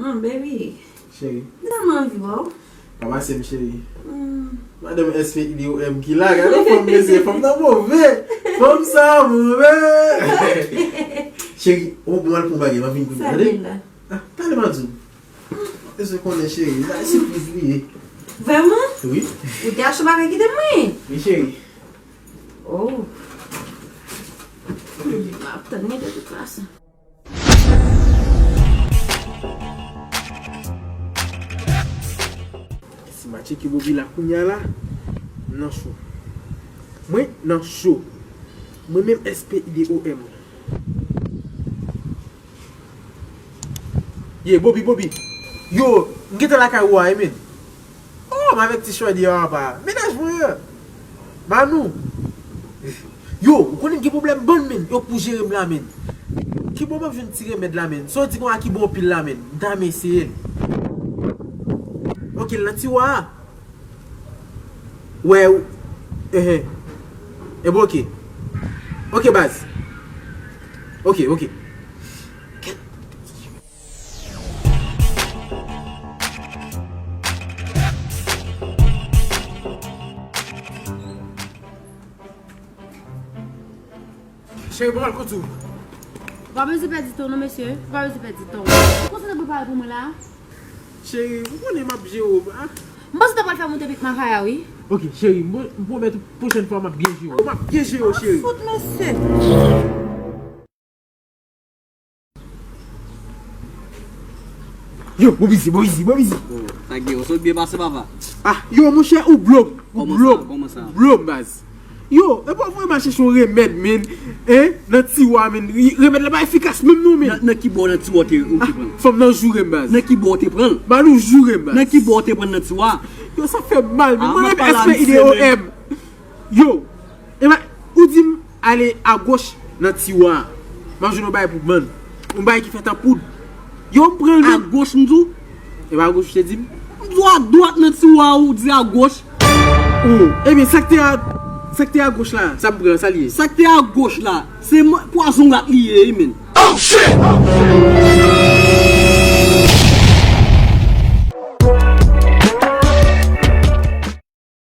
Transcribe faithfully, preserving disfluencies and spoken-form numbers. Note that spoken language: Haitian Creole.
Hmm, baby. Cheri. M tèlman anvi wè w. Pa pase m, cheri. Hmm. Madanm S P I D O M ki la, gade fanm mesye, fanm nan move. Fanm sa move. Cheri, ou bon al pou bagay, m ap vin kounye a, tande? Sa gen la? Ah, talè m a di w. Èske w konnen, cheri? Bagay sipriz li ye. Vrèman? Wi. Ou te achte bagay kite m, wi? Wi, cheri. Oh. M ap tann li de tout fason. Si m a tcheke Bobby la kounye a la, m nan cho. Mwen nan cho. Mwen menm S P I D O M. Ye, Bobby, Bobby. Yo, m gentan lakay ou a, wi, men. Oh, m avèk ti Shorty a, apa. Mennaj mwen an. Manou. Yo, ou konnen m gen pwoblèm bann, men. Yo pou jere m la, men. Kibò m ap jwenn ti remèd la, men? Sa w di konsa ki bon anpil la, men? M ta renmen eseye l. Ok, l nan tiwa a. Wè, w-, ehe. Ebyen, ok. Ok, baz. Ok, ok. Cheri, bon, al kout ou. Ou pa bezwen pèdi tan non, mesye. Ou pa bezwen pèdi tan. Ou konsantre prepare pou mwen la? Cheri, ou konnen m ap jere w, a? M panse w ta pral fè moute pik makaya, wi. Ok, cheri, m, m pwomèt ou pwochèn fwa m ap byen jere w. M ap byen jere w, cheri. Fout, mesye. Yo, bon bizi, bon bizi, bon bizi. Oh, sa gen, ou sot byen pase, papa. Ah, yo, monchè, ou blom, ou blom, ou blom, baz. Yo, e pa vre m al chèche yon remèd, men, en, nan tiwa, men. Remèd la pa efikas menm non, men. Nan, nan ki bò nan tiwa ou te, ou te pran? Fanm nan joure m, baz. Nan ki bò ou te pran? Manou joure m, baz. Nan ki bò ou te pran nan tiwa? Yo, sa fè mal, men. Mwen menm S P I D O M. Yo, e ba, ou di m ale agoch nan tiwa a. M ap jwenn yon bagay pou bann. Yon bagay ki fèt an poud. Yo, m pran l, men. Agoch, m di w? E pa agoch ou te di m? M di w adwat nan tiwa a, ou di agoch. Oh, ebyen, sa k te a, sa k te agoch la, sa m pran, sa l ye? Sa k te agoch la, se pwazon rat li ye, wi, men. Oh, shit!